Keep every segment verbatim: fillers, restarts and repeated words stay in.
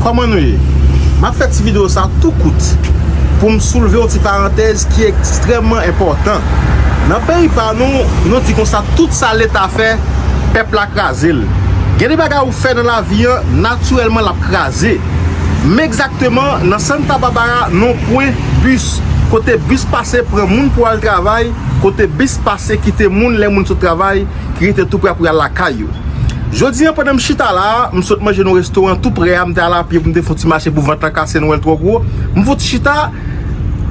Kòman nou ye? M ap fè ti videyo sa tou kout pou m soulve yon ti parantèz ki ekstrèmman enpòtan. Nan peyi pa nou, nou di konsa, tout sa Leta fè, pèp la kraze l. Gen de bagay ou fè nan lavi an, natirèlman l ap kraze. Men egzakteman nan Santa Barbara, nan pwen bis, kote bis pase pran moun pou al travay, kote bis pase kite moun lè moun sot travay, ki rete tou prè pou y al lakay yo. Jodi an, pandan m chita la, m sot manje nan restoran tou prè a, m te al a pye pou m te fè yon ti mache pou vant lan kase, Nwèl twò gwo. M fouti chita,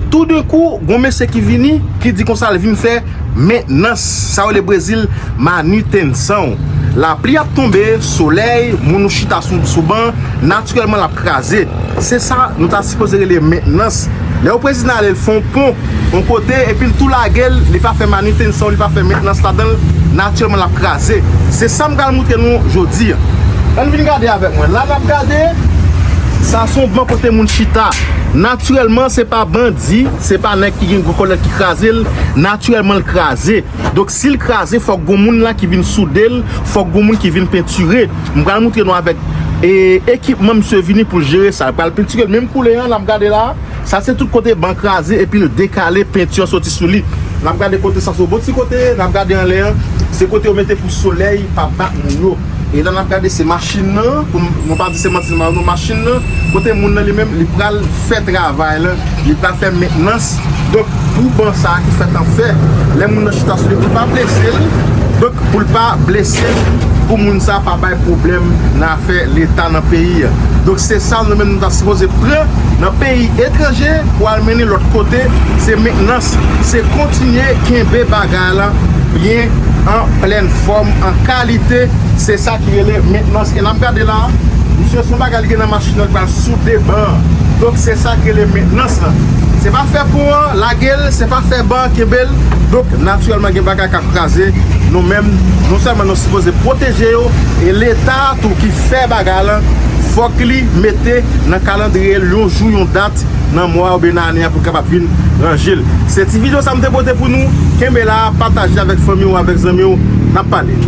toudenkou, gon mesye ki vini, ki di konsa l vin fè mentnans, sa yo rele Brezil manutenção. Lapli ap tonbe, solèy, moun ou chita sou, sou ban, natirèlman l ap kraze. Se sa nou ta sipoze rele mentnans. Lè yon prezidan ale, l fè yon pon yon kote, epi l tou lage l, li pa fè manutenção, li pa fè mentnans ladan l, natirèlman l ap kraze. Se sa m pral montre nou jodi a. Ann vin gade avèk mwen. La n ap gade, sa se yon ban kote moun chita. Natirèlman, se pa bandi, se pa nèg ki gen gwo kòlèt ki kraze l, natirèlman l kraze. Donk, si l kraze, fòk gon moun la ki vin soude l, fòk gon moun ki vin pentire. M pral montre nou avèk e, ekipman misye vini pou l jere sa. L pral pentire l menm koulè an, n ap gade la. Sa se tout kote ban kraze, epi l dekale, penti an soti sou li. N ap gade kote sa, se yon bon ti kote, n ap gade anlè an, se kote yo mete pou solèy pa bat moun yo. E la n ap gade se machin nan, pou n, nou pa di se machin nan, non, machin nan, kote moun nan li menm, li pral fè travay la, li pral fè mentnans. Donk, pou ban sa a ki fèt an fè, lè moun nan chita sou li, pou l pa blese l, donk, pou l pa blese l, pou moun sa a pa bay pwoblèm nan afè Leta nan peyi a. Donk, se sa nou menm nou ta sipoze pran nan peyi etranje pou al mennen lòt kote, se mentnans, se kontinye kenbe bagay la byen an plèn fòm, an kalite, se sa ki rele mentnans. E n ap gade la, misye se yon bagay li gen nan machin nan, li pral soude ban an. Donk, se sa ki rele mentnans lan. Se pa fè pon an, lage l, se pa fè ban an, kenbe l. Donk, natirèlman, gen bagay k ap kraze. Nou menm, non sèlman nou sipoze pwoteje yo, e Leta a tou ki fè bagay lan, fòk li mete nan kalandriye l yon jou, yon dat, nan mwa oubyen nan ane a pou l kapab vin ranje l. Se ti videyo sa m te pote pou nou. Kenbe la, pataje avèk fanmi w, avèk zanmi w. N ap pale.